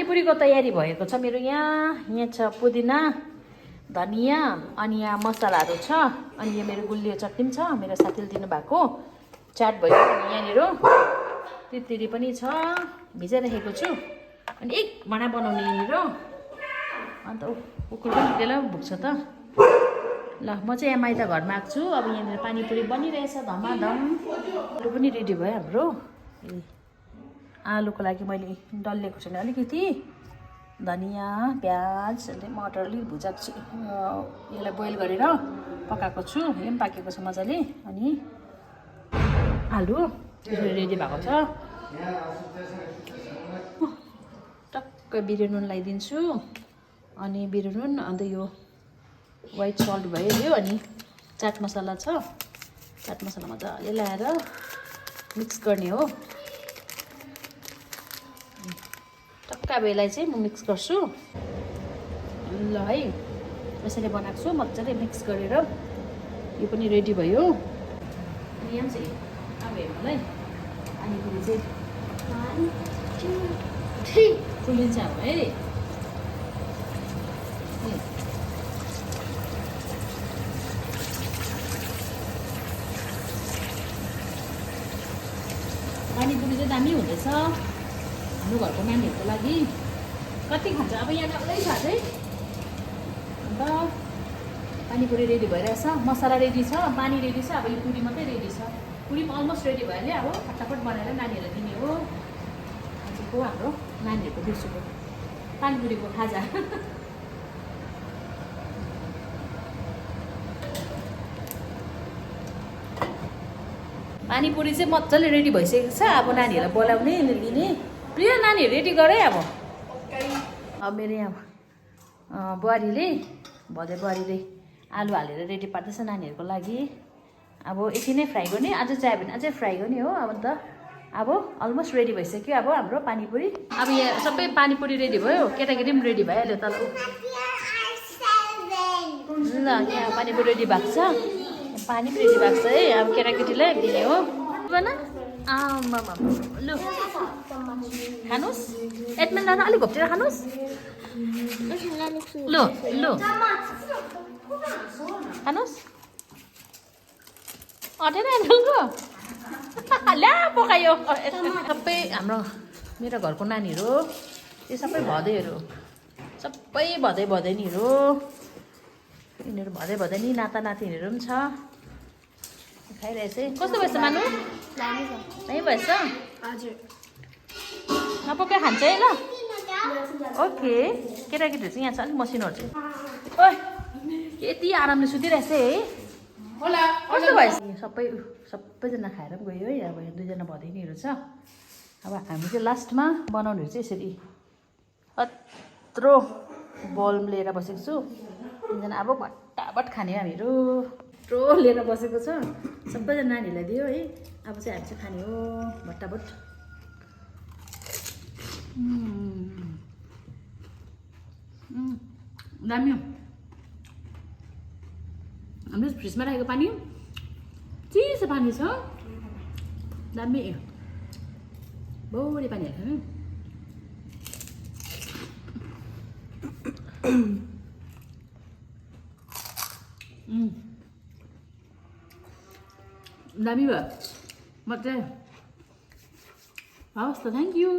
पानीपुरीको तयारी भएको छ मेरो यहाँ छ पुदिना धनिया अनि यहाँ मसलाहरू छ अनि यो मेरो गुलियो चट्नी पनि छ मेरो साथीले दिनुभएको चाट भयो अनि यहाँनिर तितरी पनि छ भिजाइराखेको छु अनि एक भाँडा बनाउने यहाँनिर अन्त कुकुर पनि त्यसलाई भुक्छ त ल म चाहिँ यहाँ माइत घरमा आएको छु अब यहाँनिर पानीपुरी बनिरहेछ धमाधम आलु पनि रेडी भयो हाम्रो आलुको लागि मैले डल्लेको छैन अलिकति धनिया प्याज अनि मटर अलिक भुजाएको छु यसलाई बोइल गरेर पकाएको छु यो पनि पाकेको छ मजाले अनि आलु रेडी भएको छ टक्क बिरे नुन लगाइदिन्छु अनि बिरे नुन अन्त यो व्हाइट सल्ट भयो यो अनि चाट मसला छ चाट मसला मजाले लगाएर मिक्स गर्ने हो टक्क अब यसलाई चाहिँ म मिक्स गर्छु ल है यसरी बनाएको छु मजाले मिक्स गरेर यो पनि रेडी भयो अनि यहाँ चाहिँ अब हेर्नुलाई पानीपुरी चाहिँ फुलिन्छ अब है पानीपुरी चाहिँ दामी हुँदैछ हाम्रो घरको नानीहरूको लागि कति खान्छ अब यहाँ डल्लै छ चाहिँ अन्त पानीपुरी रेडी भइरहेछ मसला रेडी छ पानी रेडी छ अब यो पुरी मात्रै रेडी छ पुरी पनि अलमोस्ट रेडी भइहाल्यो अब फटाफट बनाएर नानीहरूलाई दिने हो आजको हाम्रो नानीहरूको दिउँसोको पानीपुरीको खाजा पानीपुरी चाहिँ मजाले रेडी भइसकेको छ अब नानीहरूलाई बोलाउने दिने प्रिय नानीहरू रेडी गरे अब मेरो यहाँ बुहारीले भदै बुहारीले आलु हालेर रेडी पार्दैछ नानीहरूको लागि अब यति नै फ्राई गर्ने अझ चाहियो भने अझै फ्राई गर्ने हो अब त अब अलमोस्ट रेडी भइसक्यो अब हाम्रो पानीपुरी अब यहाँ सबै पानीपुरी रेडी भयो केटाकेटी पनि रेडी भइहाल्यो त ल यहाँ पानीपुरी रेडी भएको छ पानी पनि रेडी भएको छ है अब केटाकेटीलाई दिने हो आमा लु खानुहोस् एडमिन लानु अलिक घोप्टेर खानुहोस् लु लु खानुहोस् अटेन एडमिनको ल्या पकायो सबै हाम्रो मेरो घरको नानीहरू त्यो सबै भदैहरू सबै भदैनीहरू यिनीहरू भदैनी नाता नातिनीहरू पनि छ खाइरहेछ कस्तो भएछ मानु नै भएछ हजुर नपकाइ खान्छ है ल ओके केटाकेटीहरू चाहिँ यहाँ छ अलिक मसिनोहरू चाहिँ ओइ यति आरामले सुतिरहेछ है कस्तो भएछ सबैजना खाएर पनि गयो है अब यहाँ दुईजना भदैनीहरू छ अब हामी चाहिँ लास्टमा बनाउनेहरू चाहिँ यसरी यत्रो बल लिएर बसेको छु तिनजना अब भट्टाभट खाने हामीहरू यत्रो लिएर बसेको छ सबैजना नानीहरूलाई दियो है अब चाहिँ हामी चाहिँ खाने हो भट्टाभट दामी हो हाम्रो फ्रिजमा राखेको पानी चिसो पानी छ दामी बौडी पानी हाल्छ दामी भयो मजा हवस् त थ्याङ्क यू